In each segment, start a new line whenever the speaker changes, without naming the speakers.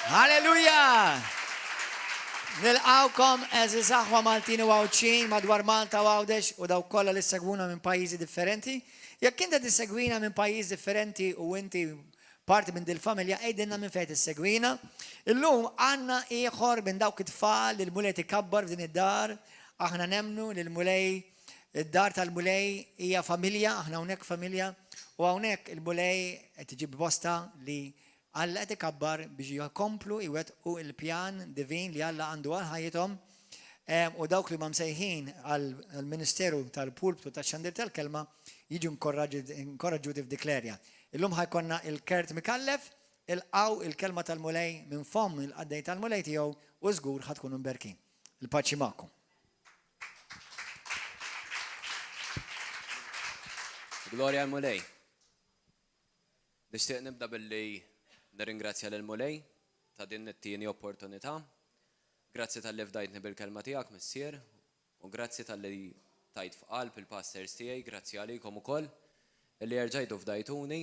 Halleluja! Nilqgħukom għeżież aħwa Maltin u Għawdxin madwar Malta u Għawdex u dawk kollha li ssegwuna minn pajjiżi differenti. Jekk inti tissegwina minn pajjiż differenti u inti parti minn dil-familja, għidilna minn fejn tissegwina. Illum għandna ieħor minn dawk it-tfal li l-Mulej tikabbar f'din id-dar. Aħna nemmnu li l-Mulej id-dar tal-Mulej hija familja, aħna hawnhekk familja, u hawnhekk il-Mulej qed iġib bosta li Alla qed ikabbar biex jkomplu jwettqu l-pjan divin li Alla għandu għal ħajjithom, u dawk li huma msejħin għall-ministeru tal-pulptu tax-xandir tal-kelma jiġu nkoraġġuti f'dik l-erja. Illum ħa jkollna il-Kurt Micallef, ilqgħu il-kelma tal-Mulej minn fomm il-qaddej tal-Mulej tiegħu u żgur ħa tkunu mberkin. Il-paċi magħkom.
Glorja l-Mulej. Nixtieq nibda billi nirringrazzja lill-Mulej ta' din it-tieni opportunità. Grazzi talli fdajtni bil-kelma tiegħek, Missier, u grazzi talli tajt f'qalb il-pastors tiegħi, grazzi għalikom ukoll illi erġajtu fdajtuni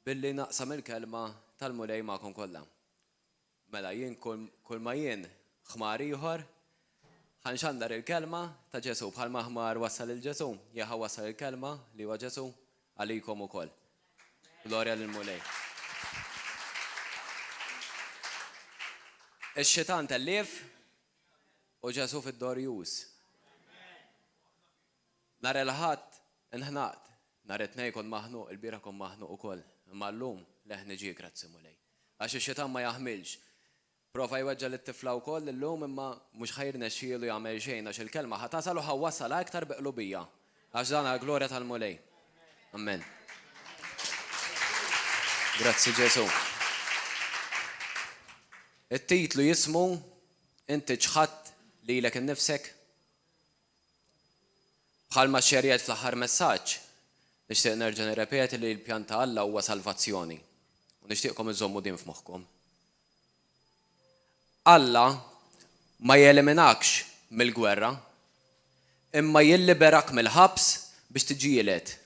billi naqsam il-kelma tal-Mulej magħkom kollha. Mela jien kulma jien ħmar ieħor, ħa nxandar il-kelma ta' Ġesù, bħalma ħmar wassal lil Ġesù, jien ħa wassal il-kelma li huwa Ġesù għalikom ukoll. Glorja lill-Mulej. Ix-xitan tellief u Ġesù fid-dorjus. Nhar il-Ħadd inħnaqt, nhar it-Tnejn kont maħnuq, ilbieraħ kont maħnuq ukoll, imma llum leħni ġie grazzi Mulej. Għax ix-xitan ma jaħmilx. Prova jweġġa' lit-tifla wkoll illum imma mhux ħa jirnexxielu jagħmel xejn għax il-kelma ħa tasal u ħa wassalha iktar bi qlubija. Għax dan għall-glorja tal-Mulej. Amen. Grazzi Ġesù. It-titlu jismu Inti ċħadt lilek innifsek? Bħalma xxerjajt fl-aħħar messaġġ, nixtieq nerġa' nirrepeti li l-pjan ta' Alla huwa salvazzjoni, u nixtieqkom iżżommu din f'moħħkom. Alla ma jeliminakx mill-gwerra, imma jilliberak mill-ħabs biex tiġġieled.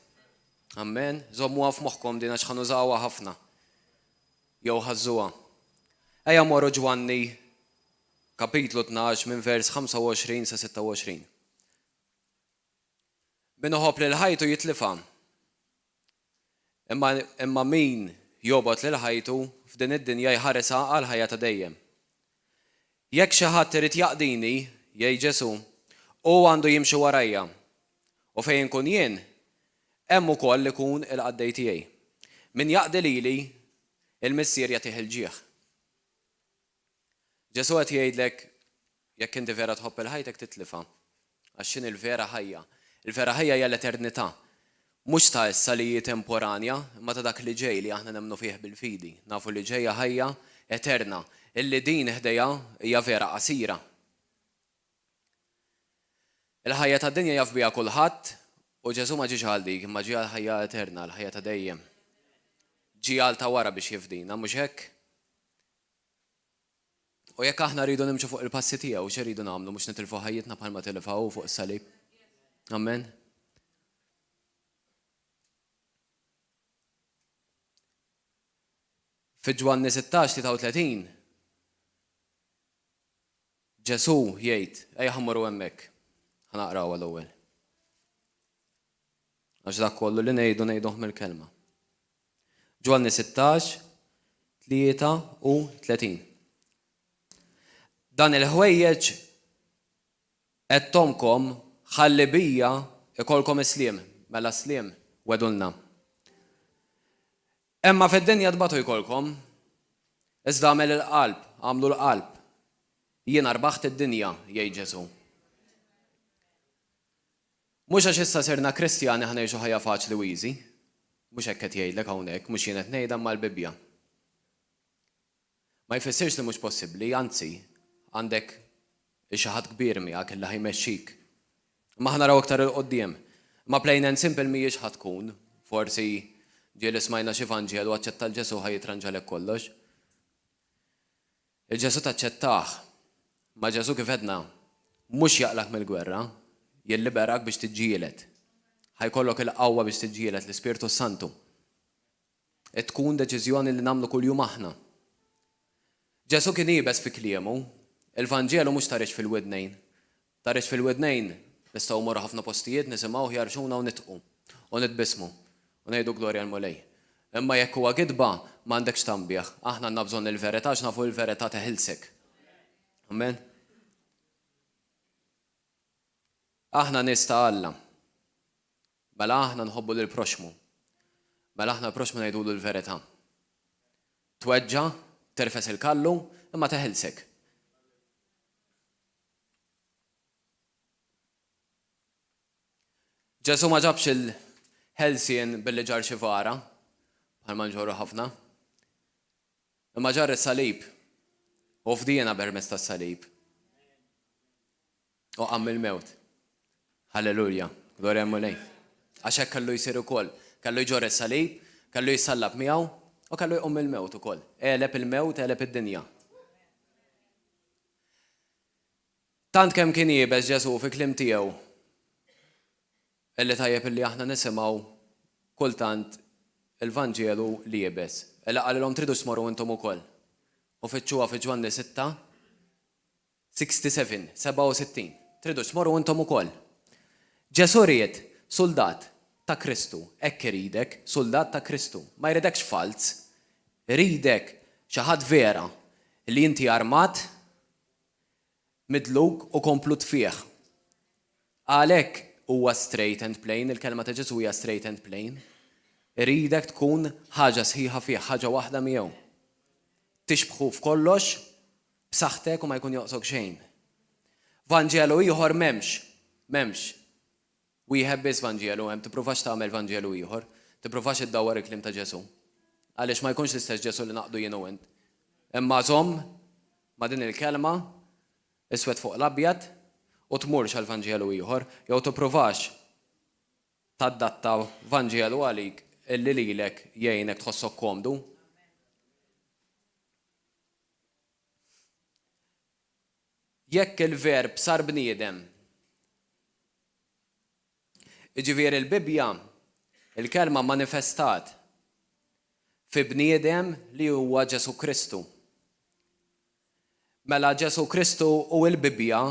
Amen. Żommuha f'moħħkom din għax ħa nużawha ħafna. Jew ħażżuha. Ejja mmorru Ġwanni kapitlu 12 minn vers 25 sa 26. Min iħobb lil ħajtu jitlifha, imma imma min jobgħod lil ħajtu f'din id-dinja jħarisha għall-ħajja ta' dejjem. Jekk xi ħadd irid jaqdini, jgħid Ġesù, hu għandu jimxi warajja, u fejn inkun jien, hemm ukoll ikun il-qaddej tiegħi. Min jaqdi lili, il-Missier jagħtih il-ġieħ. Ġesù qed jgħidlek, jekk inti vera tħobb 'il ħajtek titlifha. Għax x'inhi l-vera ħajja? Il-vera ħajja hija l-eternità. Mhux ta' issa li hi temporanja, imma ta' dak li ġej li aħna nemmnu fih bil-fidi. Nafu li ġejja ħajja eterna, illi din ħdejha hija vera qasira. Il-ħajja tad-dinja jaf biha kulħadd u Ġesù ma ġiex għal dik, imma ġie għall-ħajja eterna, għall-ħajja ta' dejjem. Ġie għal ta' wara biex jifdina, mhux hekk? U jekk aħna rridu nimxu fuq il-passi tiegħu, x'irridu nagħmlu mhux nitilfu ħajjitna bħalma tilifha hu fuq is-salib? Amen. Fi Ġwanni 16:33 Ġesù jgħid, ejja ħa mmorru hemmhekk. Ħa naqrawha l-ewwel. Għax dak kollu li ngħidu ngħiduh mill-kelma. Ġwanni 16, 33. Dan il-ħwejjeġ għedthomkom ħalli bija jkollkom is-sliem. Mela s-sliem wegħdulna. Imma fid-dinja tbatu jkollkom. Iżda agħmel il-qalb, agħmlu l-qalb. Jiena rbaħt id-dinja, jgħid Ġesù. Mhux għax issa sirna Kristjani ħa ngħixu ħajja faċli u easy. Mhux hekk qed jgħidlek hawnhekk, mhux jien qed ngħidha imma l-Bibbja. Ma jfissirx li mhux possibbli, anzi, għandek xi ħadd kbir miegħek illi ħa jmexxik. Imma ħa naraw iktar 'il quddiem. Imma plain and simple mhijiex ħa tkun, forsi ġieli smajna xi vanġelu aċċetta 'l Ġesù ħa jitranġalek kollox. 'il Ġesù taċċettah, imma Ġesù kif għedna, mhux jaqlgħek mill-gwerra, jilliberak biex tiġġieled. Ħa jkollok il-qawwa biex tiġġieled, l-Ispirtu s-Santu. Tkun deċiżjoni li nagħmlu kuljum aħna. Ġesù kien iebes fi kliemu. Il-Vanġelu mhux tagħriġ fil-widnejn. Tagħriġ fil-widnejn, nistgħu mmorru ħafna postijiet, nisimgħuh jgħarrxuna u nidħqu. U nitbissmu. U ngħidu glorja l-Mulej. Imma jekk huwa gidba, m'għandekx tambih. Aħna għandna bżonn il-verità għax nafu li l-verità teħilsek. Amen. Aħna nies ta' Alla. Mela aħna nħobbu lill-proxxmu. Mela aħna l-proxxmu ngħidulu l-verità. Tweġġa', tirfes il-kallu, imma teħilsek. Ġesù ma ġabx il-ħelsien billi ġarr xi vara, bħalma nġorru ħafna, imma ġarr is-salib u fdiena permezz tas-salib. U qam mill-mewt. Halleluja! Glorja l-Mulej. Għax hekk kellu jsir ukoll. Kellu jġorr is-salib, kellu jissallab miegħu, u kellu jqum mill-mewt ukoll. Għeleb il-mewt, għeleb id-dinja. Tant kemm kien iebes Ġesù fi kliem tiegħu, illi tajjeb illi aħna nisimgħu kultant il-Vanġelu l-iebes, illi qalilhom tridux tmorru intom ukoll. U fittxuha fi Ġwanni 6, 67, 67. Tridux tmorru intom ukoll. Ġesù ried suldat ta' Kristu, hekk iridek, suldat ta' Kristu. Ma jridekx falz, iridek xi ħadd vera, li inti armat, midluk u komplut fih. Għalhekk huwa straight and plain, il-kelma ta' Ġesù hija straight and plain. Iridek tkun ħaġa sħiħa fih, ħaġa waħda miegħu. Tixbħu f'kollox, b'saħħtek u ma jkun joqsok xejn. Vanġelu ieħor m'hemmx, m'hemmx. Wieħed biss Vanġelu hemm, tippruvax tagħmel Vanġelu ieħor, tippruvax iddawwar il-kliem ta' Ġesù. Għaliex ma jkunx l-istess Ġesù li naqdu jien u int. Imma żomm ma' din il-kelma, iswed fuq l-abjad, u tmurx għal Vanġelu ieħor, jew tippruvax tadatta Vanġelu għalik illi lilek jgħinek tħossok komdu. Jekk il-Verb sar bniedem. Jiġifieri l-Bibbja, il-Kelma manifestat fi bniedem li huwa Ġesù Kristu. Mela Ġesù Kristu u l-Bibbja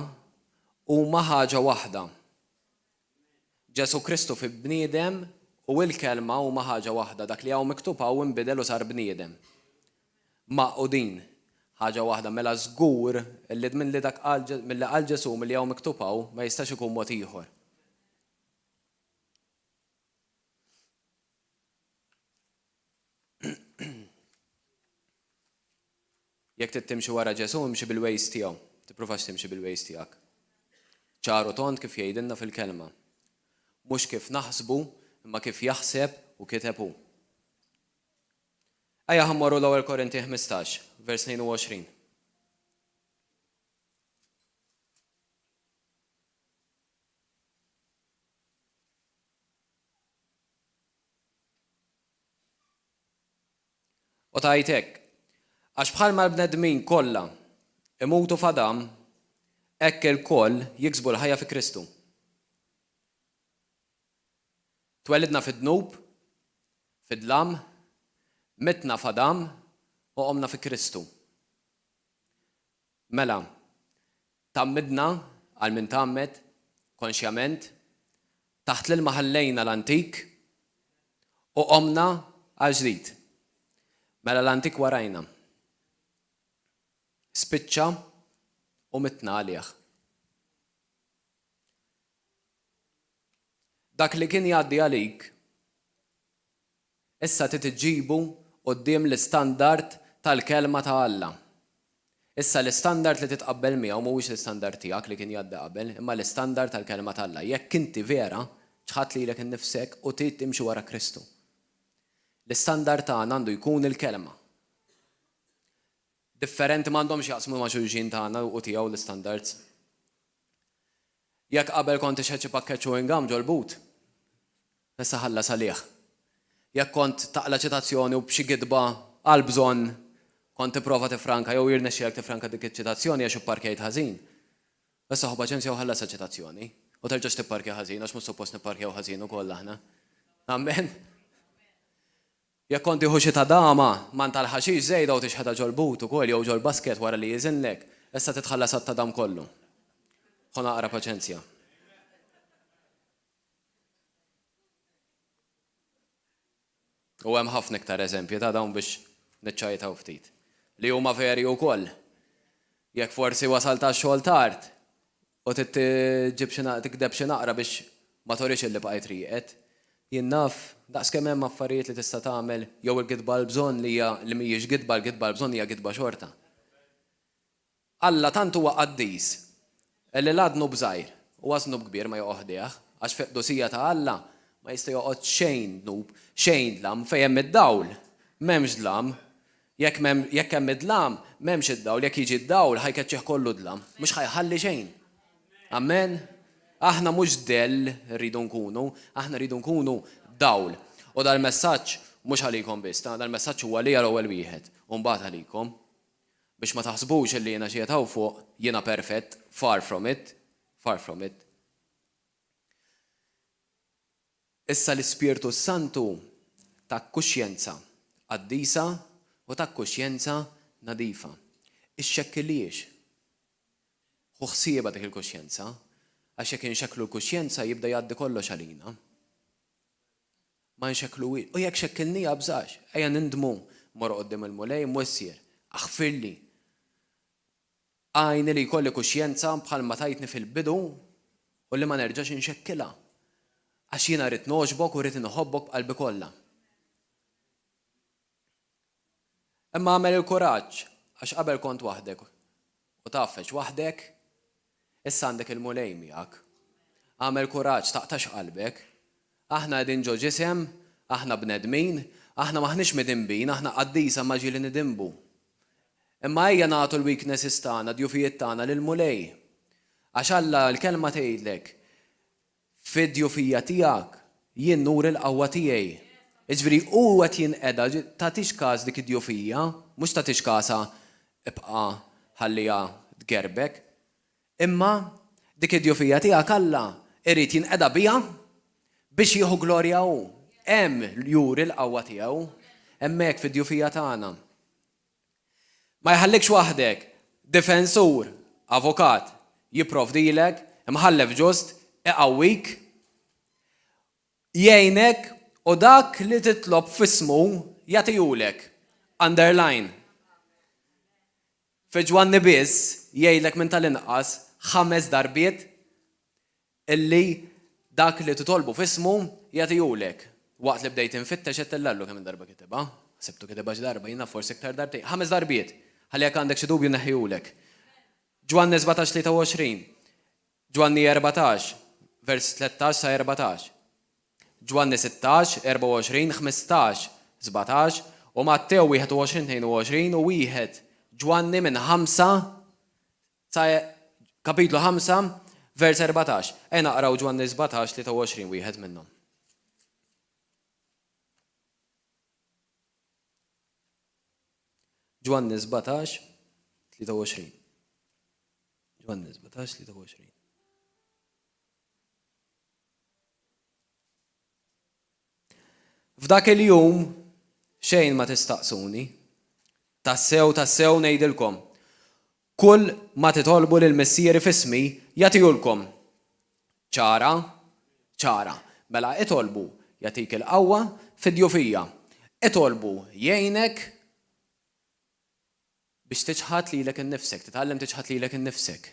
huma ħaġa waħda. Ġesù Kristu fi bniedem u l-Kelma huma ħaġa waħda, dak li hawn miktub hawn inbidel u sar bniedem. Magħqudin. Ħaġa waħda. Mela żgur li minn li dak qal milli qal Ġesù milli hawn miktub hawn ma jistax ikun mod ieħor. Jekk trid timxi wara Ġesù, imxi bil-ways tiegħu. Tippruvax timxi bil-ways tiegħek. Ċar u tond kif jgħidilna fil-Kelma. Mhux kif naħsbu, imma kif jaħseb u kiteb hu. Ejja ħa mmorru l-Ewwel Korinti 15, vers 22. U tgħid hekk, Għax bħalma l-bnedmin kollha imutu f'Adam, hekk ilkoll jiksbu l-ħajja fi Kristu. Twelidna fid-dnub, fid-dlam, mitna f'Adam u qomna fi Kristu. Mela, tgħammidna, għal min tgħammed, konxjament, taħt l-ilma ħallejna l-antik u qomna għall-ġdid. Mela l-antik warajna. Spiċċa u mitna għalih. Dak li kien jgħaddi għalik, Issa trid iġġibu quddiem l-istandard tal-Kelma ta' Alla. Issa l-istandard li titqabbel miegħu mhuwiex l-istandard tiegħek li kien jgħaddi qabel, imma l-istandard tal-Kelma ta' Alla. Jekk inti vera ċħadt lilek innifsek u trid timxi wara Kristu. L-istandard tagħna għandu jkun il-Kelma. Differenti m'għandhomx x'jaqsmu ma' xulxin tagħna u tiegħu l-istandards. Jekk qabel kont tixħet xi pakkett chewing gum ġol-but, issa ħallas għalih. Jekk kont taqla' ċitazzjoni u b'xi gidba għall-bżonn kont tipprova tiffranka jew jirnexxielek tiffranka dik iċ-ċitazzjoni għax ipparkjajt ħażin, issa ħu paċenzja u ħallasha ċ-ċitazzjoni. U terġax tipparkja ħażin għax mhux suppost nipparkjaw ħażin ukoll aħna. Amen? Jekk kont tieħu xi tadama, man tal-ħaxix żejda u tixħetha ġol-but ukoll jew ġol-basket wara li jiżinlek, issa titħallas għat-tadam kollu. Ħu naqra paċenzja. U hemm ħafna iktar eżempji ta' dawn biex niċċajtaw ftit. Li huma veri wkoll. Jekk forsi wasalt għax-xogħol tard u trid ġġib xi tikdeb xi naqra biex ma turix illi bqajt rieqed. Jien naf, daqs kemm hemm affarijiet li tista' tagħmel jew il-gidba għall-bżonn li hija li mhijiex gidba, l-gidba għall-bżonn hija gidba xorta. Alla tant huwa qaddis illi la dnub żgħir u għaż dnub kbir ma joqgħod ħdejh, għax fil-qdusija ta' Alla ma jista' joqgħod xejn dnub, xejn dlam, fejn hemm id-dawl m'hemmx dlam, Jekk m'hemm, jekk hemm id-dlam, m'hemmx id-dawl, jekk jiġi d-dawl, ħa jkeċċih kollu d-dlam. Mhux ħa jħalli xejn. Amen? Aħna mhux dell rridu nkunu, aħna rridu nkunu dawl. U dal-messaġġ mhux għalikom biss, ta' dal-messaġġ huwa għalija l-ewwel wieħed, u mbagħad għalikom. Biex ma taħsbux illi jiena xi qed hawn fuq, jiena perfett, far from it, far from it. Issa l-Ispirtu s-Santu tak kuxjenza qaddisa u tak kuxjenza nadifa. Ixxekkilhiex. Ħu ħsiebha dik il-kuxjenza, għax jekk inxekklu l-kuxjenza jibda jgħaddi kollox għalina. Ma nxekkluhiex. U jekk xekkilniha bżax, ejja nindmu, mmorru quddiem il-Mulej, Missier, aħfirli. Għinni li jkolli kuxjenza bħalma tajtni fil-bidu u li ma nerġax inxekkilha, għax jiena rrid nogħġbok u rrid inħobbok b'qalbi kollha. Imma agħmel il-kuraġġ, għax qabel kont waħdek u tgħaffeġ waħdek, issa għandek il-Mulej miegħek. Agħmel kuraġġ, taqtax qalbek. Aħna qegħdin ġo ġisem, aħna bnedmin, aħna m'aħniex midinbin, aħna qaddisa imma ġieli nidinbu. Imma ejja nagħtu l-weaknesses tagħna, d-djufijiet tagħna lill-Mulej. Għax Alla, l-Kelma tgħidlek, Fid-djufija tiegħek jien nuri l-qawwa tiegħi. Jiġifieri hu qed jinqeda, tagħtix kas dik id-djufija, mhux tagħtix kasha ibqa' ħalliha tgerbek. Imma dik id-djufija tiegħek Alla jrid jinqeda biha biex jieħu glorja hu. Hemm juri l-qawwa tiegħu, hemmhekk fid-djufija tagħna. Ma jħallikx waħdek, difensur, avukat, jipprovdilek, imħallef ġust, iqawwik, jgħinek u dak li titlob f'ismu jagħtihulek. Underline. Fi Ġwanni biss jgħidlek minn tal-inqas ħames darbiet Illi dak li titolbu f'ismu jagħtihulek. Waqt li bdejt infittex għedt 'l Allu kemm-il darba kitibha. Ħsibtu kitibha xi darba, jien naf forsi iktar darbtejn. Ħames darbiet! Ħalli jekk għandek xi dubju nneħħihulek. Ġwanni 17 23, Ġwanni 14, vers 13 sa 14, Ġwanni 16, 24, 15, 17, u Mattew 21 22 u wieħed Ġwanni minn 5 Sa kapitlu 5, vers 14. Ejja naqraw Ġwanni 17, 23 wieħed minnhom. Ġwanni 17, 23. Ġwanni 17, 23. F'dak il-jum xejn ma tistaqsuni. Tassew, tassew ngħidilkom, kull ma titolbu lil Missieri f'ismi, jagħtihulkom. Ċara? Ċara. Mela itolbu, jagħtik il-qawwa fid-djufija. Itolbu, jgħinek biex tiċħad lilek innifsek, titgħallem tiċħad lilek innifsek.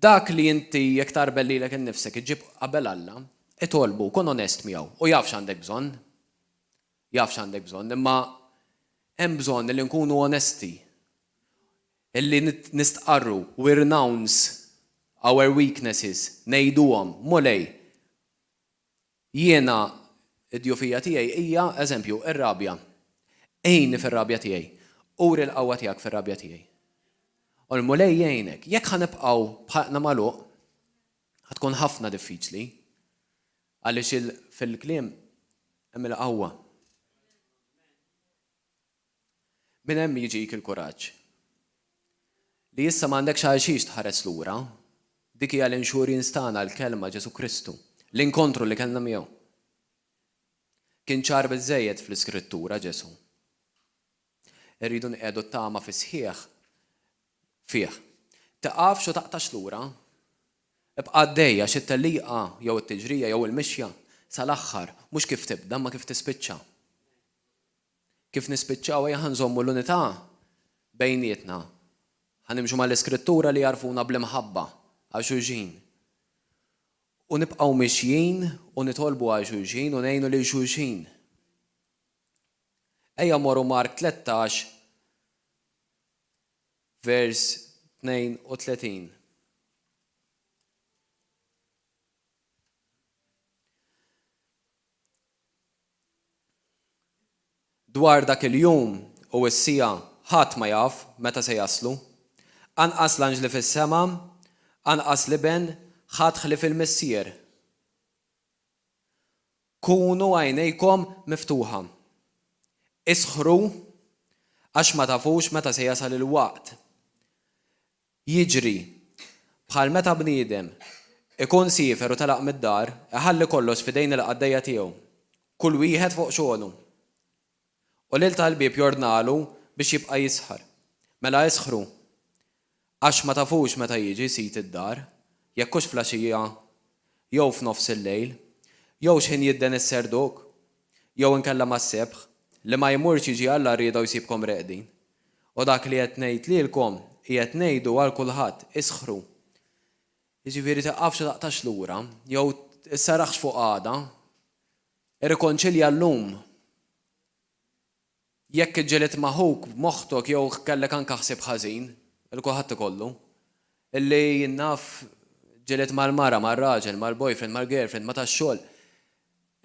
Dak li inti jekk tgħarbel lilek innifsek iġġib qabel Alla, itolbu, kun onest miegħu. Hu jaf x'għandek bżonn. Jaf x'għandek bżonn, imma hemm bżonn li nkunu onesti. Illi nistqarru, we renounce our weaknesses, ngħiduhom, Mulej, Jiena, id-djufija tiegħi hija, eżempju, ir-rabja. Għinni fir-rabja tiegħi. Uri l-qawwa tiegħek fir-rabja tiegħi. U l-Mulej jgħinek. Jekk ħa nibqgħu b'ħalqna magħluq, ħa tkun ħafna diffiċli. Għaliex fil-kliem hemm il-qawwa. Minn hemm jiġik il-kuraġġ. Li issa m'għandekx għalxiex tħares lura. Dik hija l-insurance tagħna, l-Kelma, Ġesù Kristu. L-inkontru li kellna miegħu. Kien ċar biżżejjed fl-Iskrittura Ġesù. Irridu nqiegħdu t-tama fis-sħiħ fih. Tiqafx u taqtax lura. Ibqa' għaddej għax it-tellieqa jew it-tiġrija jew il-mixja sal-aħħar mhux kif tibda imma kif tispiċċa. Kif nispiċċaw ejja ħa nżommu l-unità bejnietna. Ħa nimxu mal-Iskrittura li jagħrfuna bl-imħabba għal xulxin. U nibqgħu mixjin u nitolbu għal xulxin u ngħinu lil xulxin. Ejja mmorru Mark 13 vers 32. Dwar dak il-jum u s-siegħa ħadd ma jaf meta se jaslu, anqas l-anġli fis-sema, anqas l-Iben, ħadd ħlief il-Missier. Kunu għajnejkom miftuħa. Isħru, għax ma tafux meta se jasal il-waqt. Jiġri, bħal meta bniedem ikun siefer u telaq mid-dar, iħalli kollox f'idejn il-qaddejja tiegħu, kull wieħed fuq xogħlu. U lil tal-bieb jordnalu biex jibqa' jisħar. Mela isħru, għax ma tafux meta jiġi sid id-dar, jekk hux fl-għaxija, jew f'nofs il-lejl, jew x'ħin jidden is-serduk, jew inkella mas-sebħ, li ma jmurx jiġi għall-għarrieda u jsibkom reqdin. U dak li qed ngħid lilkom, qiegħed ngħidu għal kulħadd, isħru. Jiġifieri tiqafx u taqtax lura, jew issarraħx fuq għada. Irrikonċilja llum. Jekk iġġilidt ma' ħuk b'moħħtok jew kellek anke ħsieb ħażin, li kulħadd ikollu, illi jien naf ġġilidt mal-mara, mar-raġel, mal-boyfriend, mal-girlfriend, ma' tax-xogħol.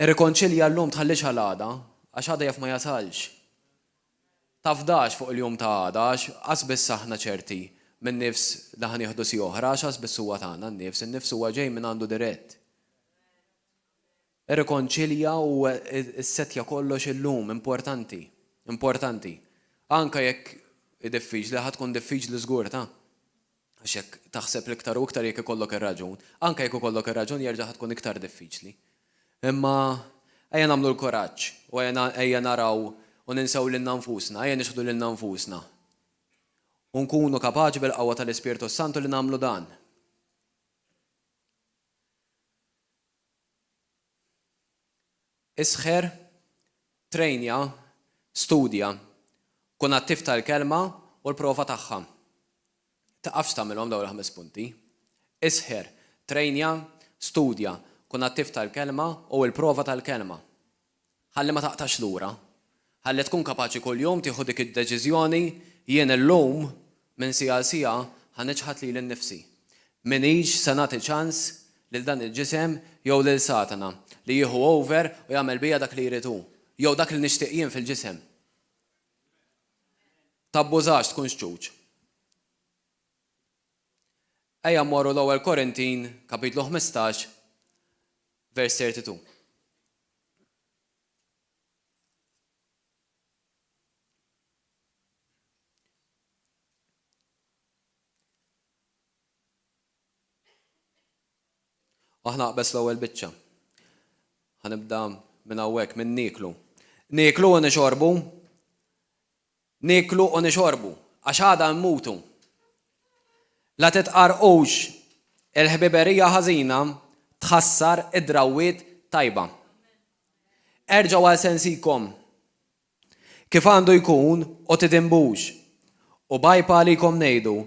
Irrikonċilja llum tħallix għal għada, għax għada jaf ma jasalx. Tafdax fuq il-jum ta' għada għax qas biss aħna ċerti min-nifs li ħa nieħdu siegħa oħra għax qas biss huwa tagħna n-nifs, in-nifs huwa ġej minn għandu dirett. Irrikonċilja u ssettja kollox illum, importanti, importanti. Anke jekk hi diffiċli, ħa tkun diffiċli żgur ta'. Għax jekk taħseb l-iktar u iktar jekk ikollok ir-raġun, anke jekk ikollok ir-raġun jerġa' ħa tkun iktar diffiċli. Imma ejja nagħmlu l-kuraġġ u ejja naraw u ninsew lilna nfusna, ejja niċħdu lilna nfusna. U nkunu kapaċi bil-qawwa tal-Ispirtu s-Santu li nagħmlu dan. Isħer, trejnja, studja, kun attiv tal-Kelma u l-prova tagħha. Tiqafx tagħmilhom dawn il-ħames punti. Isħer, trejnja, studja, kun attiv tal-Kelma u l-prova tal-Kelma. Ħalli ma taqtax lura. Ħalli tkun kapaċi kuljum tieħu dik id-deċiżjoni, jien illum, minn siegħa għal siegħa, ħa niċħad lili nnifsi. M'iniex se nagħti ċans lil dan il-ġisem jew lil Satana li jieħu over u jagħmel bija dak li jrid hu, jew dak li nixtieq jien fil-ġisem. Tabbużax, tkunx ċuċ. Ejja mmorru l-Ewwel Korintin, kapitlu 15, vers 32. U aħna aqbeż l-ewwel biċċa. Ħa nibda minn hawnhekk, minn nieklu. Nieklu u nixorbu. Nieklu u nixorbu, għax għada mmutu. La titqarrqux, il-ħbiberija ħażina tħassar id-drawwiet tajba. Erġgħu għal sensikom, kif għandu jkun u tidinbux. U b'għajb għalikom ngħidu,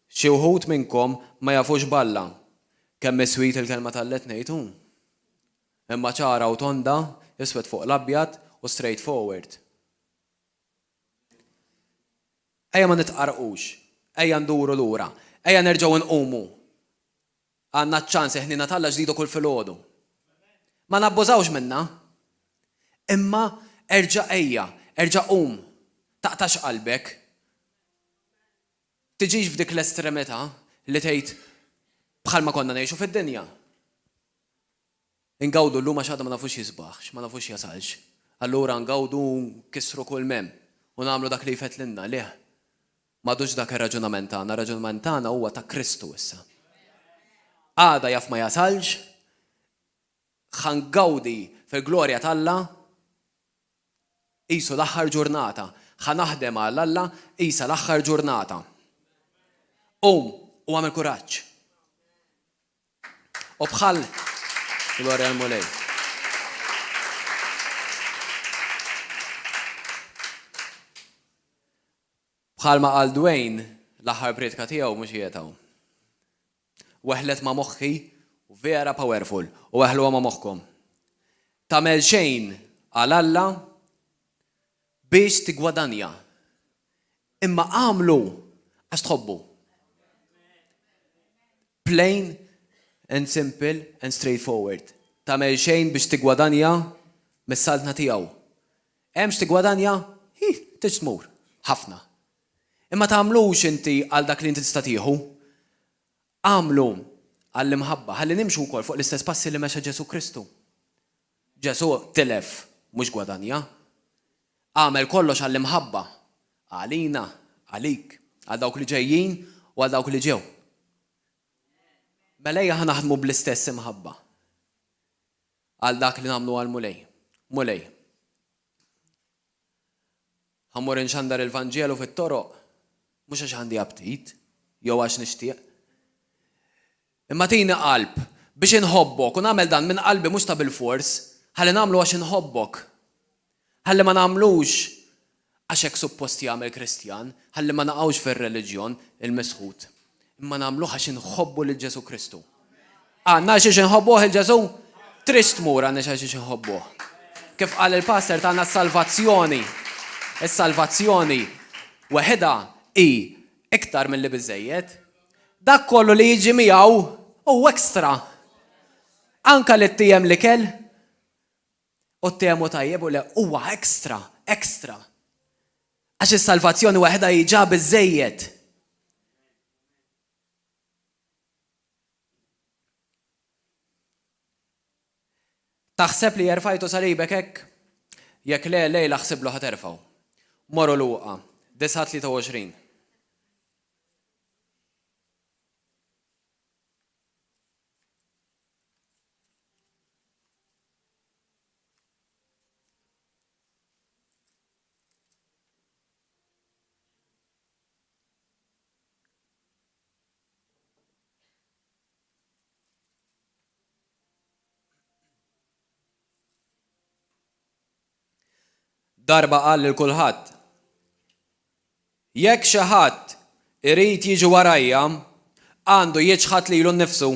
xi wħud minnkom ma jafux b'Alla. Kemm hi sweet il-kelma t'Alla qed ngħid, hu? Imma ċara u tonda, iswed fuq l-abjad u straight forward. Ejja ma nitqarrqux. Ejja nduru lura. Ejja nerġgħu nqumu. Għandna ċ-ċans, il-ħniena t'Alla ġdida kull filgħodu. Ma nabbużawx minnha. Imma erġa' ejja, erġa' qum. Taqtax qalbek. Tiġix f'dik l-estremità li tgħid bħalma konna ngħixu fid-dinja. Ingawdu llum għax għada ma nafux jisbaħx, ma nafux jasalx. Allura ngawdu u nkissru kull m'hemm u nagħmlu dak li jfettlilna. Le. M'għadux dak ir-raġunament tagħna, ir-raġunament tagħna huwa ta' Kristu issa. Għada jaf ma jasalx, ħa ngawdi fil-glorja t'Alla. Qisu l-aħħar ġurnata. Ħa naħdem għal Alla qisha l-aħħar ġurnata. Qum u agħmel kuraġġ. U bħal Glorja l-Mulej. Bħalma qal Dwayne l-aħħar prietka tiegħu mhux qiegħed hawn. Weħlet ma' moħħi u vera powerful u weħluha ma' moħħkom. Tagħmel xejn għal Alla biex tiggwadanja. Imma agħmlu għax tħobbu. Plain and simple and straightforward. Tagħmel xejn biex tiggwadanja mis-saltna tiegħu. Hemm x'tiggwadanja? Hi, tridx tmur. Ħafna. Imma tagħmlux inti għal dak li inti tista' tieħu. Agħmlu għall-imħabba, ħalli nimxu wkoll fuq l-istess passi li mexa Ġesù Kristu. Ġesù tilef, mhux gwadanja. Għamel kollox għall-imħabba, għalina, għalik, għal dawk li ġejjin u għal dawk li ġew. Mela ejja ħa naħdmu bl-istess imħabba. Għal dak li nagħmlu għall-Mulej. Mulej, ħa mmur inxandar il-Vanġelu fit-toroq, mhux għax għandi aptit, jew għax nixtieq. Imma tini qalb biex inħobbok u nagħmel dan minn qalbi mhux ta' bilfors, ħalli nagħmlu għax inħobbok. Ħalli ma nagħmlux għax hekk suppost jagħmel Kristjan, ħalli ma naqgħux fir-reliġjon il-misħut, imma nagħmluh għax inħobbu lil Ġesù Kristu. Għandna għal xiex inħobbuh il Ġesù? Tridx tmur għandniex għal xiex inħobbuh. Kif qal il-pastor tagħna s-salvazzjoni, is-salvazzjoni weħidha hi iktar milli biżżejjed. Dak kollu li jiġi miegħu hu extra. Anka li ttiegħem l-ikel, U t-temu tajjeb u le huwa extra, extra. Għax is-salvazzjoni waħedha hi ġa biżżejjed. Taħseb li erfajtu salibek hekk? Jekk le, lejla ħsiblu ħa terfgħu. Morru Luqa, 9:23. Darba qal lil kulħadd, Jekk xi ħadd irid jiġi warajja, għandu jiċħad lilu nnifsu.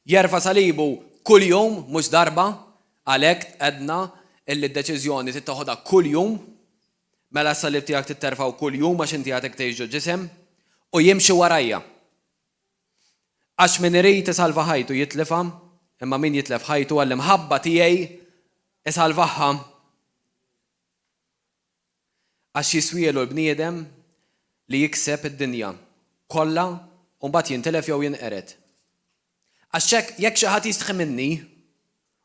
Jerfa' salibu kuljum, mhux darba, għalhekk għedna illi d-deċiżjoni trid teħodha kuljum, mela s-salib tiegħek trid terfgħu kuljum għax inti għadek tgħix ġo ġisem, u jimxi warajja. Għax min irid isalva ħajtu jitlifha, imma min jitlef ħajtu għall-imħabba tiegħi isalvaha. Għax jiswielu l-bniedem li jikseb id-dinja kollha u mbagħad jintilef jew jinqered. Għax hekk jekk xi ħadd jistħi minni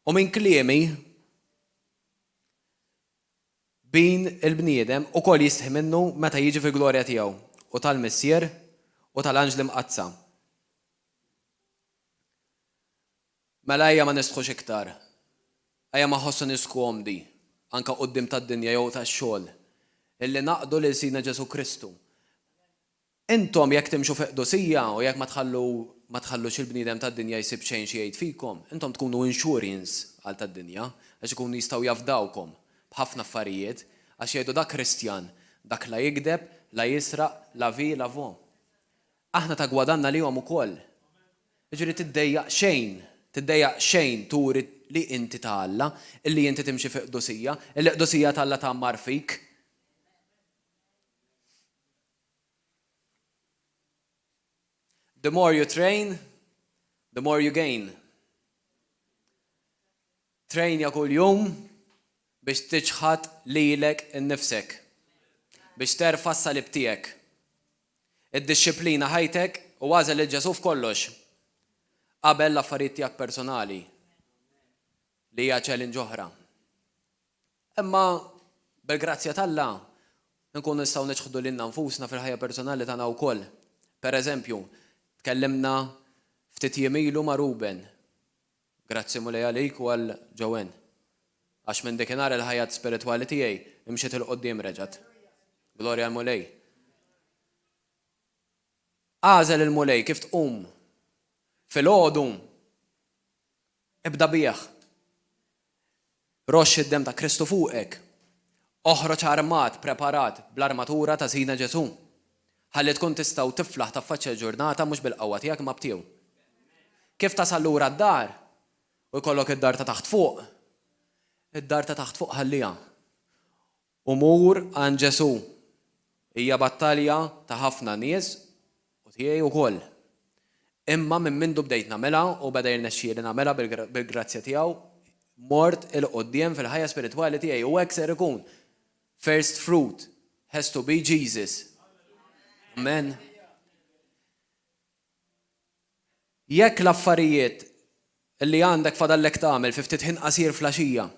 u minn kliemi, Bin il-bniedem ukoll jistħi minnu meta jiġi fil-glorja tiegħu u tal-Missier u tal-anġli mqaddsa. Mela ejja ma nistħux iktar. Ejja ma nħossuniex skomdi, anke quddiem tad-dinja jew tax-xogħol, illi naqdu lil Sidna Ġesù Kristu. Intom jekk timxu fi qdusija u jekk ma tħallu ma tħallux il-bniedem tad-dinja jsib xejn xi jgħid fikom, intom tkunu insurance għal tad-dinja, għax ikunu jistgħu jafdawkom b'ħafna affarijiet, għax jgħidu dak Kristjan, dak la jigdeb, la jisraq, la vi, la vo. Aħna ta' gwadann għalihom ukoll. Jiġifieri tiddejjaq xejn, tiddejjaq xejn turi li inti ta' Alla, illi inti timxi fi qdusija, illi qdusija t'Alla tgħammar fik. The more you train, the more you gain. Trejnja kuljum biex tiċħad lilek innifsek, biex terfa' s-salib tiegħek. Iddixxiplina ħajtek u agħżel lil Ġesù f'kollox, qabel l-affarijiet tiegħek personali, li hija challenge oħra. Imma bil-grazzja t'Alla nkunu nistgħu niċħdu lilna nfusna fil-ħajja personali tagħna wkoll. Per eżempju, tkellimna ftit jiem ilu ma' Ruben. Grazzi Mulej għalik u għal Joanne. Għax minn dikinhar il-ħajja spiritwali tiegħi mxiet 'il quddiem reġgħet. Glorja l-Mulej. Agħżel il-Mulej kif tqum filgħodu ibda bih. Roxx id-demm ta' Kristu fuqek. Oħroġ armat, preparat, bl-armatura ta' Sidna Ġesù. Ħalli tkun tista' u tiflaħ taffaċċja l-ġurnata mhux bil-qawwa tiegħek imma b'tiegħu. Kif tasal lura d-dar u jkollok id-dar ta' taħt fuq, id-dar ta' taħt fuq ħalliha u mur għand Ġesù. Hija battalja ta' ħafna nies u tiegħi wkoll. Imma minn mindu bdejt nagħmilha u beda jirnexxieli nagħmilha bil-grazzja tiegħu, mort 'il quddiem fil-ħajja spiritwali tiegħi u hekk ser ikun. First fruit has to be Jesus. Amen. Jekk l-affarijiet li għandek fadallek tagħmel fi ftit ħin qasir fl-għaxija,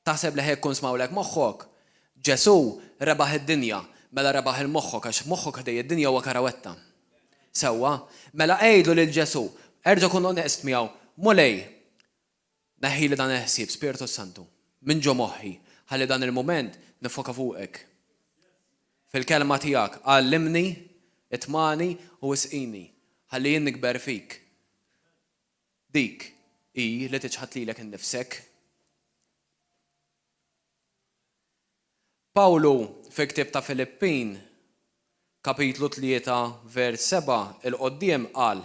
Taħseb li ħa jkun smawlek moħħok? Ġesù rebaħ id-dinja, mela rebaħ il-moħħok għax moħħok ħdej id-dinja huwa karawetta. Sewwa? Mela għidlu lil Ġesù, erġa' kun onest miegħu, Mulej, neħħili dan il-ħsieb, Spirtu s-Santu, minn ġo moħħi, ħalli dan il-mument niffoka fuqek. Fil-kelma tiegħek, għallimni, itmagħni u isqini, ħalli jien nikber fik. Dik hi li tiċħad lilek innifsek. Pawlu fil-ktieb ta' Filippin, kapitlu 3 vers 7 'il quddiem qal,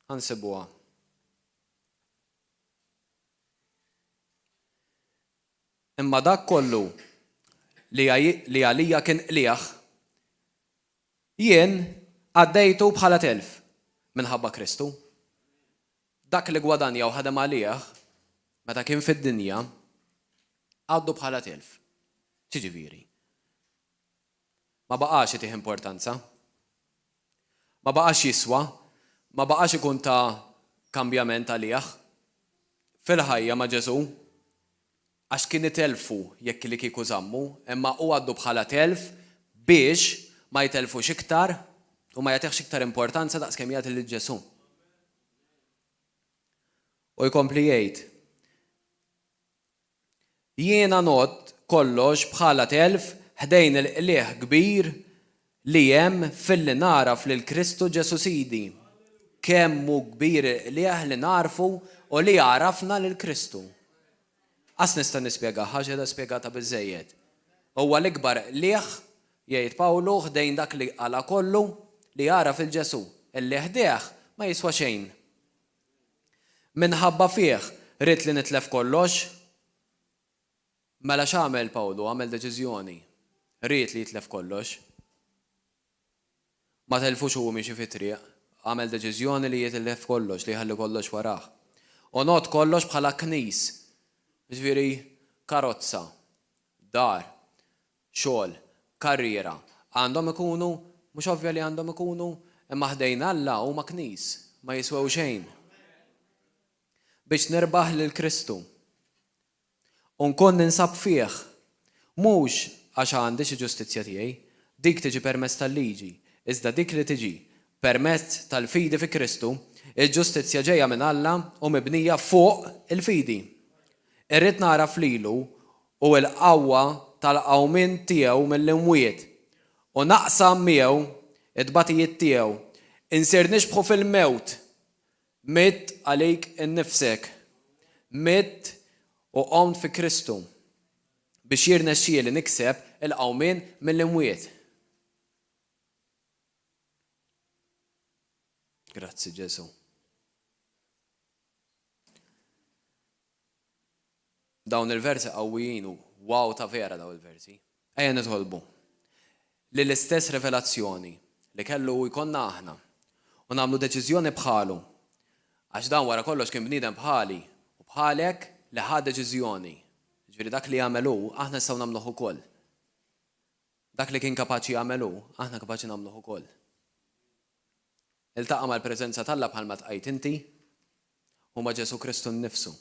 ħa nsibuha. Imma dak kollu li għalija kien qligħ, Jien għaddejtu bħala telf minħabba Kristu. Dak li gwadanja u ħadem għalih meta kien fid-dinja, għaddu bħala telf. X'jiġifieri? Ma baqax itih importanza. Ma baqax jiswa, ma baqax ikun ta' kambjament għalih fil-ħajja ma' Ġesù. Għax kien itellfu jekk li kieku żammu, imma hu għaddu bħala telf biex ma jtellfux iktar u ma jagħtihx iktar importanza daqs kemm jagħti lil Ġesù. U jkompli jgħid, Jiena ngħodd kollox bħala telf ħdejn il-qligħ kbir li hemm filli nagħraf lil Kristu Ġesù Sidi. Kemm hu kbir il-qligħ li nagħrfu u li għarafna lil Kristu! Qas nista' nispjegaha għax qiegħda spjegata biżżejjed. Huwa l-ikbar qligħ, jgħid Pawlu, ħdejn dak li qala' kollu, li jagħraf 'il Ġesù, illi ħdejh ma jiswa xejn. Minħabba fih ridt li nitlef kollox. Mela x'għamel Pawlu? Għamel deċiżjoni. Ried li jitlef kollox. Ma telfux u hu miexi fit-triq. Għamel deċiżjoni li jitlef kollox, li jħalli kollox warah. U ngħodd kollox bħala knis. Jiġifieri karozza, dar, xogħol, karriera, għandhom ikunu, mhux ovvja li għandhom ikunu, imma ħdejn Alla huma knis, ma jiswew xejn. Biex nirbaħ lil Kristu. U nkun ninsab fih, mhux għax għandi xi ġustizzja tiegħi, dik tiġi permezz tal-liġi, iżda dik li tiġi permezz tal-fidi fi Kristu, il-ġustizzja ġejja minn Alla u mibnija fuq il-fidi. Irrid nagħraf lilu u l-qawwa tal-qawmien tiegħu mill-imwiet, u naqsam miegħu t-tbatijiet tiegħu, insir nixbħu fil-mewt Mitt għalik innifsek. Mitt u qomt fi Kristu biex jirnexxieli nikseb il-qawmien mill-imwiet. Grazzi Ġesù. Dawn il-versi qawwijin u wow ta' vera dawn il-versi. Ejja nitolbu li l-istess rivelazzjoni li kellu hu jkollna aħna u nagħmlu deċiżjoni bħalu għax dan wara kollox kien bniedem bħali u bħalek li ħa deċiżjoni. Jiġifieri dak li għamel hu aħna nistgħu nagħmluh ukoll. Dak li kien kapaċi jagħmel hu, aħna kapaċi nagħmluh ukoll. Iltaqa' mal-preżenza t'Alla bħalma ltqajt inti u ma' Ġesù Kristu nnifsu.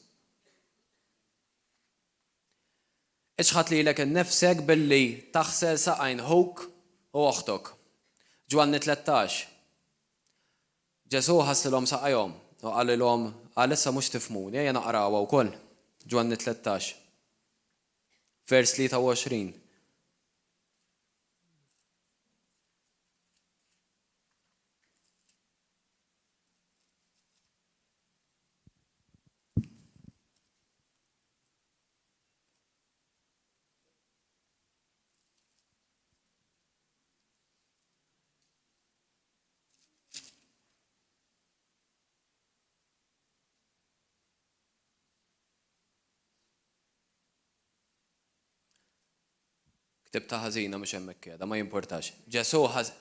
Iċħad lilek innifsek billi taħsel saqajn ħuk u oħtok. Ġwanni 13. Ġesù ħaslilhom saqajhom u qalilhom, Għalissa mhux tifhmuni, ejja naqrawha wkoll. Ġwanni 13. Vers 23. Ktibtha ħażina mhux hemmhekk qiegħda, ma jimpurtax. Ġesù ħaż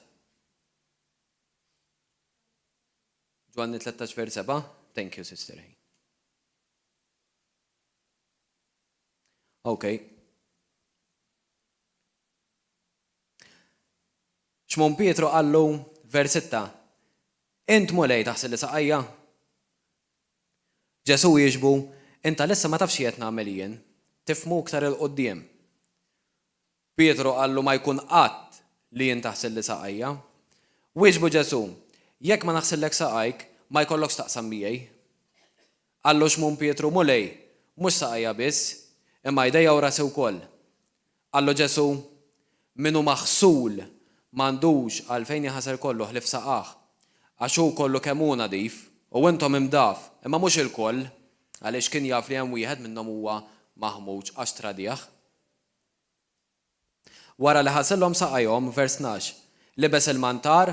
Ġwanni 13 vers 7. Thank you, sister. Ok. Xmun Pietru qallu, vers 6, Int Mulej taħsilli saqajja? Ġesù wieġbu, Int għalissa ma tafx x'qiegħed nagħmel jien, tifhmu iktar 'il quddiem. Pietru qallu, Ma jkun qatt li int taħsilli saqajja. Wieġbu Ġesù, Jekk ma naħsillek saqajk, ma jkollokx x'taqsam miegħi. Qallu Xmun Pietru, Mulej, mhux saqajja biss, imma jdejja u rasi wkoll. Qallu Ġesù, Min hu maħsul m'għandux għalfejn jinħasel kollu ħlief saqajh, għax hu kollu kemm hu nadif, u intom imdaf, imma mhux ilkoll, għaliex kien jaf li hemm wieħed minnhom huwa maħmuġ għax tradieh. Wara li ħasilhom saqajhom, vers 12, libes il-mantar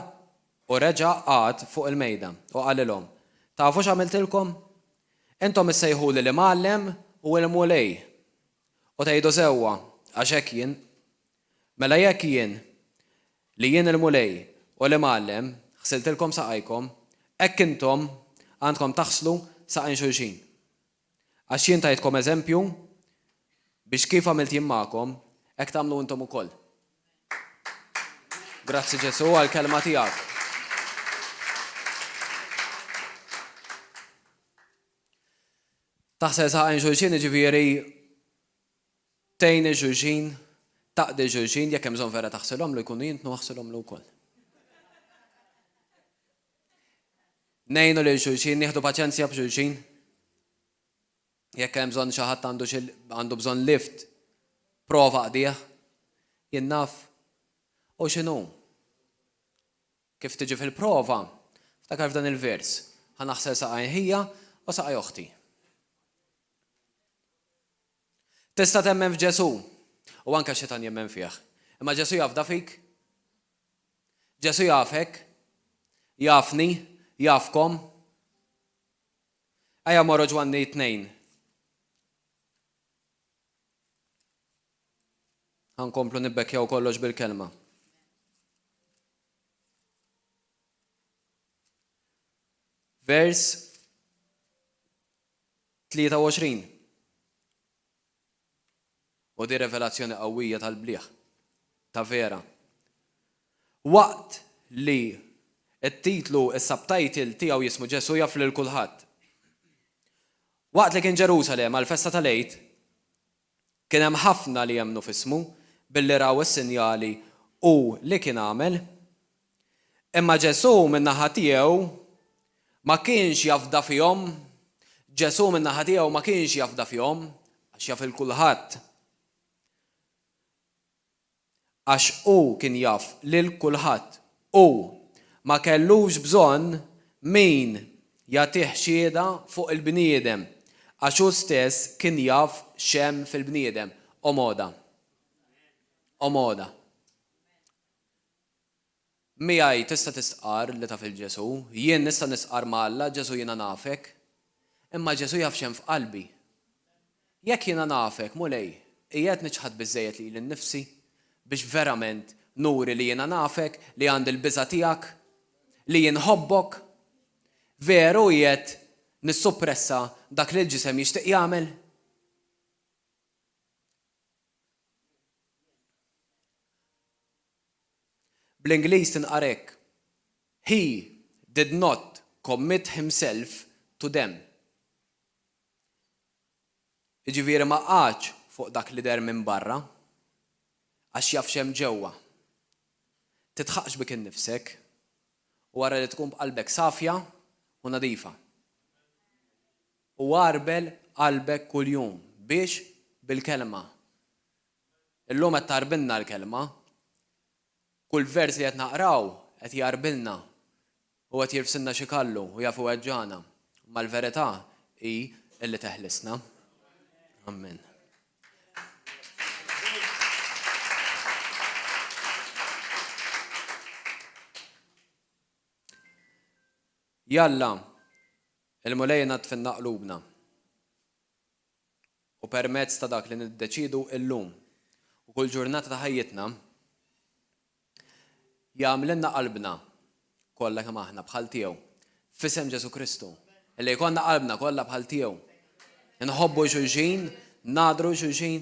u reġa' qagħad fuq il-mejda, u qalilhom, Tafu x'għamiltilkom? Intom issejħuli l-Imgħallem u l-Mulej, U tgħidu sewwa, għax hekk jien. Mela jekk jien, li jien il-Mulej u l-Imgħallem, ħsiltilkom saqajkom, hekk intom għandkom taħslu saqajn xulxin. Għax jien tajtkom eżempju biex kif għamilt jien magħkom, hekk tagħmlu intom ukoll. Grazzi Ġesù għall-kelma tiegħek. Taħsel saqajn xulxin jiġifieri tgħin 'il xulxin, taqdi 'l xulxin, jekk hemm bżonn vera taħsilhomlu jkunu jintnu aħsilhomlu wkoll. Ngħinu lil xulxin, nieħdu paċenzja b'xulxin. Jekk hemm bżonn xi ħadd għandu xi għandu bżonn lift, prova qdih. Jien naf u x'inhu. Kif tiġi fil-prova, ftakar f'dan il-vers, Ħa naħsel saqajn ħija u saqaj oħti. Tista' temmen f'Ġesù, u anke x-xitan jemmen fih. Imma Ġesù jafda fik? Ġesù jafek? Jafni? Jafkom? Ejja morru Ġwanni 2. Ħa nkomplu nibbekkjaw kollox bil-kelma. Vers 23. U di revelazzjoni qawwija tal-bliħ, ta' vera. Waqt li t-titlu, is-subtitle tiegħu jismu Ġesù jaf lil kulħadd. Waqt li kien Ġerusalem għall-festa tal-Għid, Kien hemm ħafna li emmnu f'ismu, billi raw is-sinjali hu li kien għamel. Imma Ġesù min-naħa tiegħu ma kienx jafda fihom. Ġesù min-naħa tiegħu ma kienx jafda fihom, għax jaf 'il kulħadd. Għax hu kien jaf lil kulħadd. Hu ma kellux bżonn min jagħtih xhieda fuq il-bniedem, għax hu stess kien jaf x'hemm fil-bniedem. Omoda. Omoda. Miegħi tista' tistqarr li taf 'il Ġesù, jien nista' nistqarr ma' Alla, Ġesù jiena nafek. Imma Ġesù jaf x'hemm f'qalbi. Jekk jiena nafek, Mulej, qiegħed niċħad biżżejjed lili nnifsi biex verament nuri li jiena nafek, li għandi l-biża' tiegħek, li jien nħobbok? Veru qiegħed nissuppressa dak li l-ġisem jixtieq jagħmel? Bl-Ingliż tinqara hekk, He did not commit himself to them. Jiġifieri ma qagħadx fuq dak li deher minn barra, għax jaf x'hemm ġewwa. Tidħaqx bik innifsek u ara li tkun b'qalbek safja u nadifa. U għarbel qalbek kuljum. Biex? Bil-Kelma. Illum qed tgħarbilna l-Kelma. Kull vers li qed naqraw qed jgħarbilna u qed jirfsilna xi kallu u jaf iweġġagħna. Imma l-verità hi illi teħlisna. Amen. Jalla, il-Mulej inaddfilna qlubna. U permezz ta' dak li niddeċiedu illum u kull ġurnata ta' ħajjitna, jagħmlilna qalbna kollha kemm aħna bħal tiegħu. F'isem Ġesù Kristu, illi jkollna qalbna kollha bħal tiegħu. Inħobbu 'l xulxin, nagħdru 'l xulxin,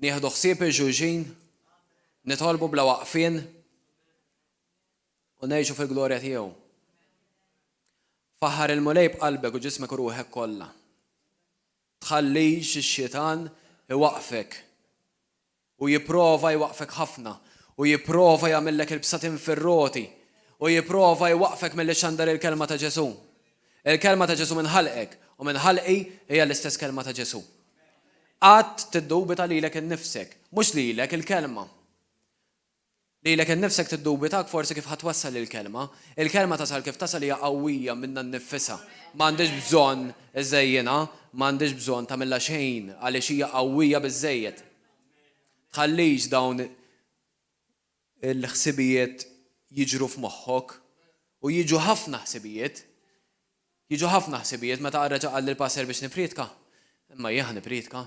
nieħdu ħsieb 'il xulxin, nitolbu bla waqfien u ngħixu fil-glorja tiegħu. Faħħar il-Mulej b'qalbek u ġismek u ruħek kollha. Tħallix ix-xitan iwaqqfek. U jipprova jwaqqfek ħafna. U jipprova jagħmillek il-bsatin fir-roti. U jipprova jwaqqfek milli xxandar il-kelma ta' Ġesù. Il-kelma ta' Ġesù minn ħalqek u minn ħalqi hija l-istess kelma ta' Ġesù. Qatt tiddubita lilek innifsek, mhux lilek, il-kelma. Lilek innifsek tiddubitak forsi kif ħa twassal il-kelma. Il-kelma tasal kif tasal hija qawwija minnha nnifisha. M'għandhiex bżonn iżżejjinha, m'għandhiex bżonn tagħmilha xejn għaliex hija qawwija biżżejjed. Tħallix dawn il-ħsibijiet jiġru f'moħħok u jiġu ħafna ħsibijiet. Jiġu ħafna ħsibijiet meta reġa' qalli l-pastor biex nipprietka. Imma jien ħa nipprietka?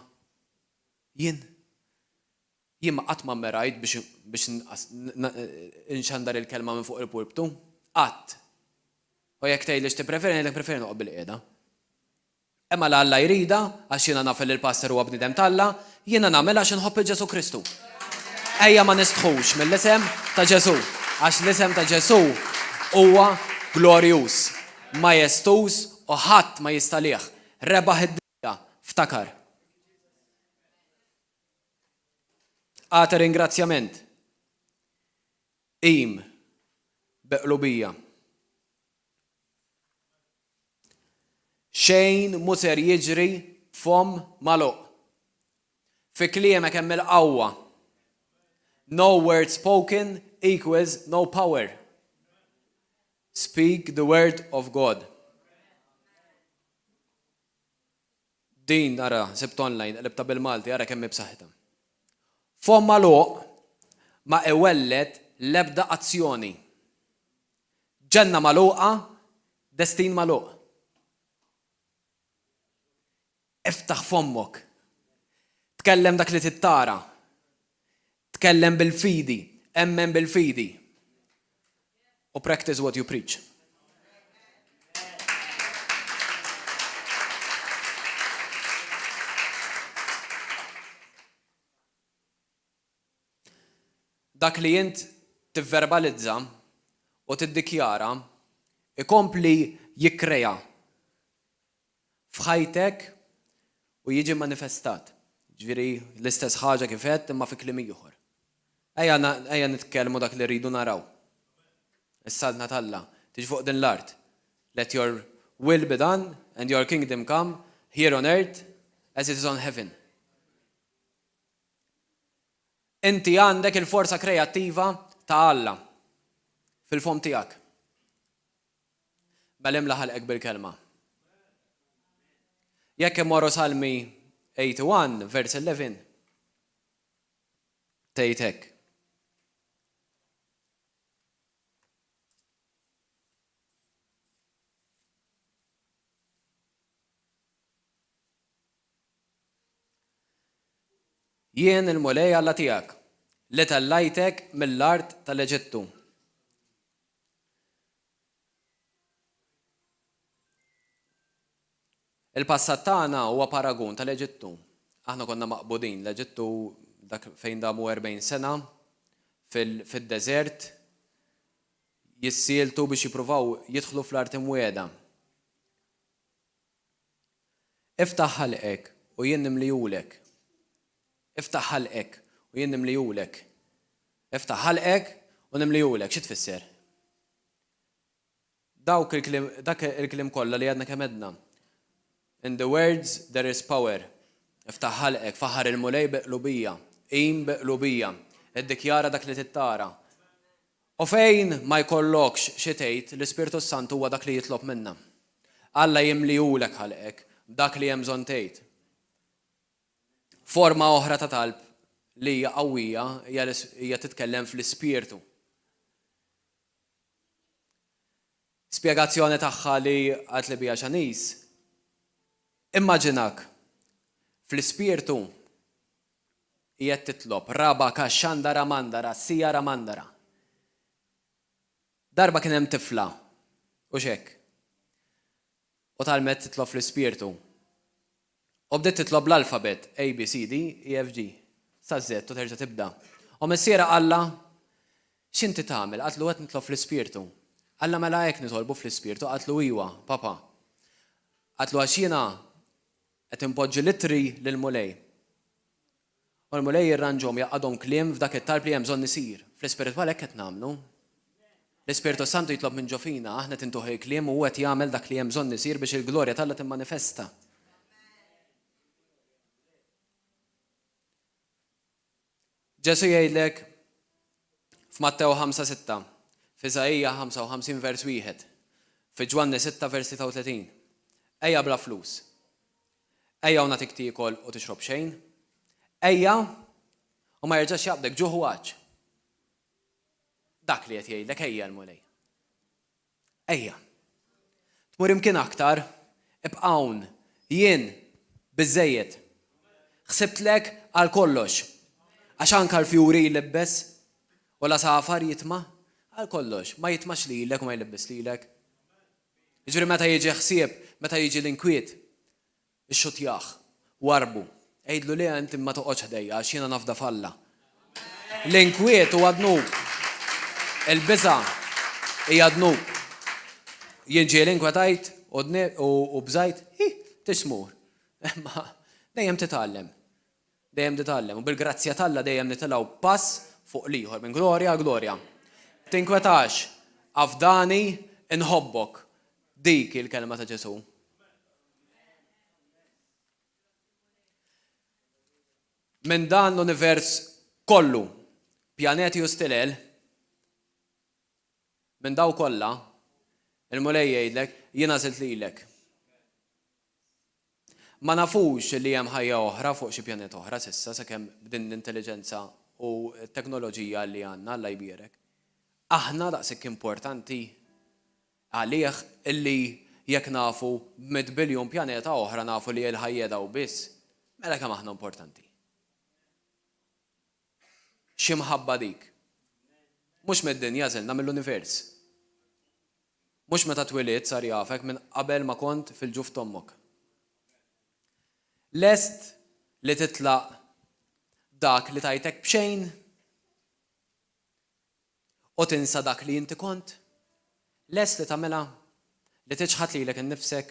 Jien? Jien ma qatt ma mmerajt biex biex inxandar il-kelma minn fuq il-pulptu. Qatt. U jekk tgħidli x'tippreferi, ngħidlek nippreferi noqgħod bilqiegħda. Imma la Alla jridha, għax jiena naf li l-pastor huwa bniedem t'Alla, jiena nagħmilha għax inħobb 'il Ġesù Kristu. Ejja ma nistħux mill-isem ta' Ġesù, għax l-isem ta' Ġesù huwa glorjuż, majestuż u ħadd ma jista' għalih. Rebaħ id-dinja, ftakar. Agħti ringrazzjament. Qim bi qlubija. Xejn mhu ser jiġri b'fomm magħluq. Fi kliemek hemm il-qawwa. No word spoken equals no power. Speak the word of God. Din, ara, sibtha online, qlibtha bil-Malti, ara kemm hi b'saħħitha. Fomm magħluq ma iwelled l-ebda azzjoni. Ġenna magħluqa, destin magħluq. Iftaħ fommok. Tkellem dak li trid tara. Tkellem bil-fidi, emmen bil-fidi. U practice what you preach. Dak li int tivverbalizza u tiddikjara ikompli jikkrea f'ħajtek u jiġi manifestat. Jiġifieri l-istess ħaġa kif għedt imma fi kliem ieħor. Ejja ejja nitkellmu dak li rridu naraw. Is-Saltna t'Alla tiġi fuq din l-art. Let your will be done and your kingdom come here on earth as it is on heaven. Inti għandek il-forza kreattiva ta' Alla fil-fomm tiegħek. Mela imla ħalqek bil-kelma. Jekk immorru Salmi 81, verse 11, tgħid hekk. Jien il-Mulej Alla tiegħek, li tellajtek mill-art tal-Eġittu. Il-passat tagħna huwa paragun tal-Eġittu. Aħna konna maqbudin. L-Eġittu dak fejn damu 40 sena fid-deżert jissieltu biex jippruvaw jidħlu fl-Art Imwiegħda. Iftaħ ħalqek u jien nimlihulek. Iftaħ ħalqek u jien nimlihulek. Iftaħ ħalqek u nimlihulek. Xi tfisser? Dawk il-kliem, dak il-kliem kollha li għadna kemm għedna. In the words there is power. Iftaħ ħalqek, faħħar il-Mulej bi qlubija, qim bi qlubija, iddikjara dak li trid tara. U fejn ma jkollokx xi tgħid, l-Ispirtu s-Santu huwa dak li jitlob minna. Alla jimlihulek ħalqek b'dak li hemm bżonn tgħid. Forma oħra ta' talb li hija qawwija hija titkellem fl-Ispirtu. Spjegazzjoni tagħha li qaltli biha Shanice, Immaġinak fl-Ispirtu qiegħed titlob Rabaka Shandara Mandara Siya Ramandara. Darba kien hemm tifla, hux hekk? U tgħallmet titlob fl-Ispirtu. U bdiet titlob bl-alfabet, A, B, C, D, E, F, G, sa Z u terġa' tibda. U missierha qallha, X'inti tagħmel? Qaltlu, Qed nitlob fl-Ispirtu. Qallha, Mela hekk nitolbu fl-Ispirtu? Qaltlu, Iwa, papa. Qaltlu, Għax jiena qed inpoġġi l-ittri lill-Mulej. U l-Mulej jirranġhom, jgħaqqadhom kliem f'dak it-talb li hemm bżonn isir. Fl-ispiritwal hekk qed nagħmlu. L-Ispirtu s-Santu jitlob minn ġo fina, aħna qed intuh il-kliem u hu qed jagħmel dak li hemm bżonn isir biex il-glorja t'Alla timmanifesta. Ġesù jgħidlek f'Mattew 5:6, f'Iżaija 55 vers 1, fi Ġwanni 6 vers 33, Ejja bla flus. Ejja u nagħtik tiekol u tixrob xejn. Ejja u ma jerġax jaqbdek ġuħ u għatx. Dak li qed jgħidlek ejja l-Mulej. Ejja. Tmur imkien aktar, ibqa' hawn. Jien biżżejjed. Ħsibtlek għal kollox. Għax anke l-fjuri jlibbes u l-għasafar jitma' għal kollox. Ma jitmax lilek u ma jlibbes lilek. Jiġifieri meta jiġi ħsieb, meta jiġi l-inkwiet, ixxuttjah, warrbu. Għidlu le inti ma toqgħodx ħdejja għax jiena nafda f'Alla. L-inkwiet huwa dnub. Il-biża' hija dnub. Jien ġieli inkwetajt u bżajt, hi, tix tmur. Imma dejjem titgħallem. Dejjem titgħallem u bil-grazzja t'Alla dejjem nitilgħu pass fuq l-ieħor minn glorja għal glorja. Tinkwetax, afdani, inħobbok. Dik hi l-kelma ta' Ġesù. Minn dan l-univers kollu, pjaneti u stilel, minn daw kollha, il-Mulej jgħidlek, jien għażilt lilek. Ma nafux li hemm ħajja oħra fuq xi pjaneta oħra s'issa sakemm b'din l-intelliġenza u t-teknoloġija li għandna, Alla jbierek. Aħna daqshekk importanti għalih illi jekk nafu b'mitt biljun pjaneta oħra nafu li l-ħajja qiegħda hawn biss. Mela kemm aħna importanti. Xi mħabba dik. Mhux mid-dinja għażilna mill-univers. Mhux meta twilidt sar jafek minn qabel ma kont fil-ġuf t'ommok. Lest li titlaq dak li tajtek b'xejn u tinsa dak li inti kont? Lest li tagħmilha? Li tiċħad lilek innifsek?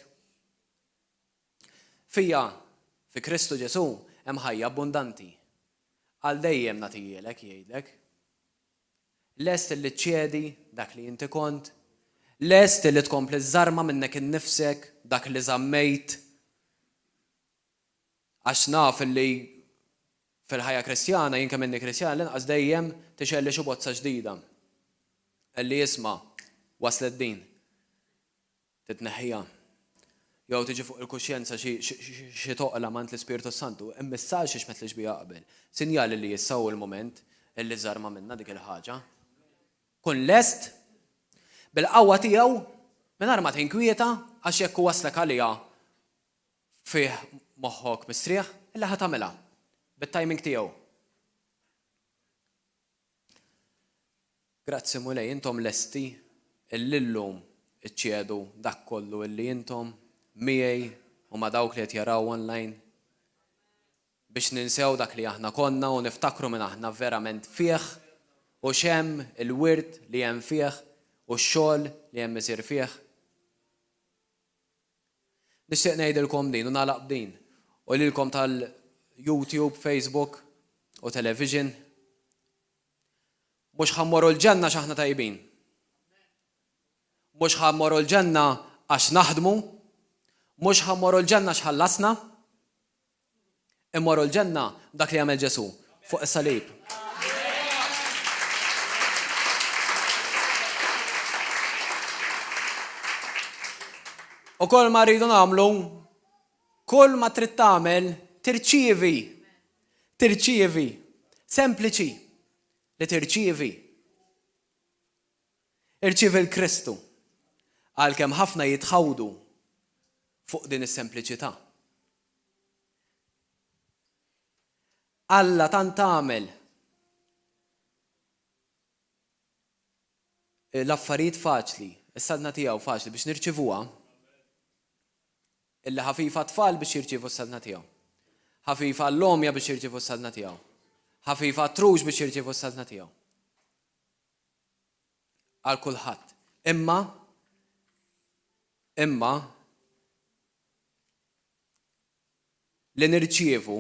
Fija, fi Kristu Ġesù, hemm ħajja abbundanti. Għal dejjem nagħtihielek, jgħidlek. Lest li ċċedi dak li inti kont? Lest li tkompli żżarma minnek innifsek dak li żammejt? Għax naf li fil-ħajja Kristjana, jien kemm inni Kristjan, l-inqas dejjem tixgħelli xi bozza ġdida. Illi isma' waslet din. Titneħħiha. Jew tiġi fuq il-kuxjenza xi xi toqla m'għand l-Ispirtu s-Santu, imma issa għalxiex m'għedtlix biha qabel? Sinjal li issa hu l-mument illi żarma minnha dik il-ħaġa. Kun lest, bil-qawwa tiegħu, mingħajr ma tinkwieta, għax jekk hu wasslek għaliha fih moħħok mistrieħ, illi ħa tagħmilha, bit-timing tiegħu. Grazzi Mulej, intom lesti illi llum iċċedu dak kollu illi intom, miegħi u ma' dawk li qed jaraw online, biex ninsew dak li aħna konna u niftakru min aħna verament fih u x'hemm il-wirt li hemm fih u x-xogħol li hemm isir fih. Nixtieq ngħidilkom din u nagħlaq b'din, u lilkom tal-YouTube, Facebook u television, Mhux ħa mmorru l-ġenna għax aħna tajbin. Mhux ħa mmorru l-ġenna għax naħdmu. Mhux ħa mmorru l-ġenna x'ħallasna, immorru l-ġenna b'dak li għamel Ġesù fuq is-salib. U kull ma rridu nagħmlu, kull ma trid tagħmel, tirċievi. Tirċievi. Sempliċi li tirċievi. Irċievi 'l Kristu, għalkemm ħafna jitħawdu fuq din is-sempliċità. Alla tant għamel l-affarijiet faċli, is-saltna tiegħu faċli biex nirċivuha, illi ħafif għat-tfal biex jirċievu s-saltna tiegħu. Ħafif għall-għomja biex jirċievu s-saltna tiegħu. Ħafif għat-trux biex jirċievu s-saltna tiegħu. Għal kulħadd. Imma imma li nirċievu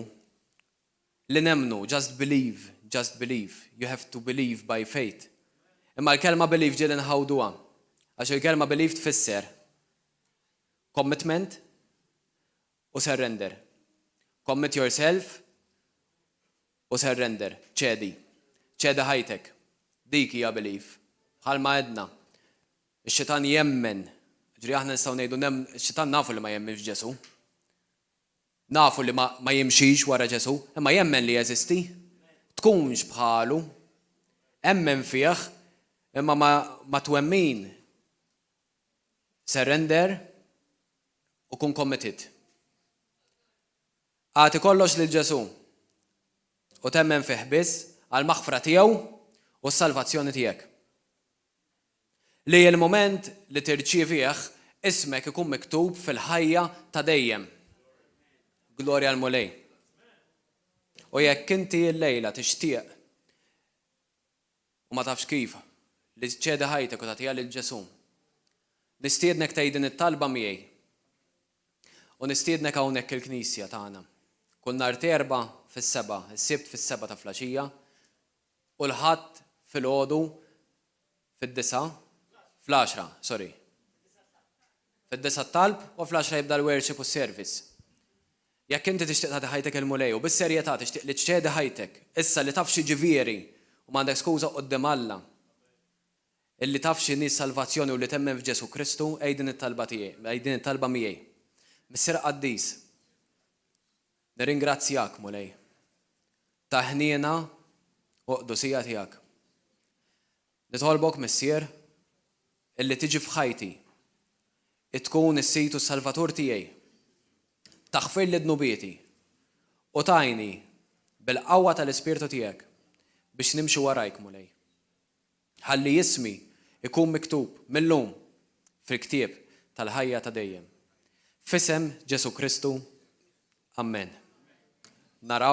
li nemmnu, just believe, just believe, you have to believe by faith. Imma l-kelma believe ġieli nħawduha. Għax il-kelma believe tfisser commitment u surrender. Commit yourself u surrender, ċedi. Ċedi ħajtek. Dik hija belief. Bħalma għedna, ix-xitan jemmen. Ġri aħna nistgħu ngħidu ix-xitan nafu li ma jemminx f'Ġesù. Nafu li ma, ma jimxix wara Ġesù, imma jemmen li jeżisti. Tkunx bħalu. Emmen fih, imma ma, ma twemmin. Surrender u kun committed. Agħti kollox lil Ġesù u temmen fih biss għall-maħfra tiegħu u s-salvazzjoni tiegħek. Li l-mument li tirċievih, ismek ikun miktub fil-ħajja ta' dejjem. Glorja l-Mulej. U jekk inti llejla tixtieq u ma tafx kif, li ċċedi ħajtek u tagħtiha lil Ġesù, nistiednek tgħid din it-talba miegħi. U nistiednek hawnhekk il-knisja tagħna. Kull nhar t'Erbgħa fis-sebgħa, is-Sibt fis-sebgħa ta' flaxija, u l-Ħadd filgħodu fid-disgħa, fl-għaxra, sorry. Fid-disgħa t-talb u fl-għaxra jibda l-worship u s-service. Jekk inti tixtieq tagħti ħajtek il-Mulej u bis-serjetà tixtieq li ċċedi ħajtek, issa li taf x'jiġifieri u m'għandek skuża quddiem Alla, Illi taf x'inhi s-salvazzjoni u li temmen f'Ġesù Kristu, għid din it-talba tiegħi, għid din it-talba miegħi. Missier Qaddis, nirringrazzjak, Mulej, tal-ħniena u qdusija tiegħek. Nitolbok, Missier, illi tiġi f'ħajti, tkun is-Sid u s-Salvatur tiegħi, taħfirli dnubieti u tgħinni bil-qawwa tal-Ispirtu tiegħek biex nimxi warajk, Mulej. Ħalli ismi jkun miktub mil-lum fil-ktieb tal-ħajja ta' dejjem. F'isem Ġesù Kristu, Ammen. Naraw.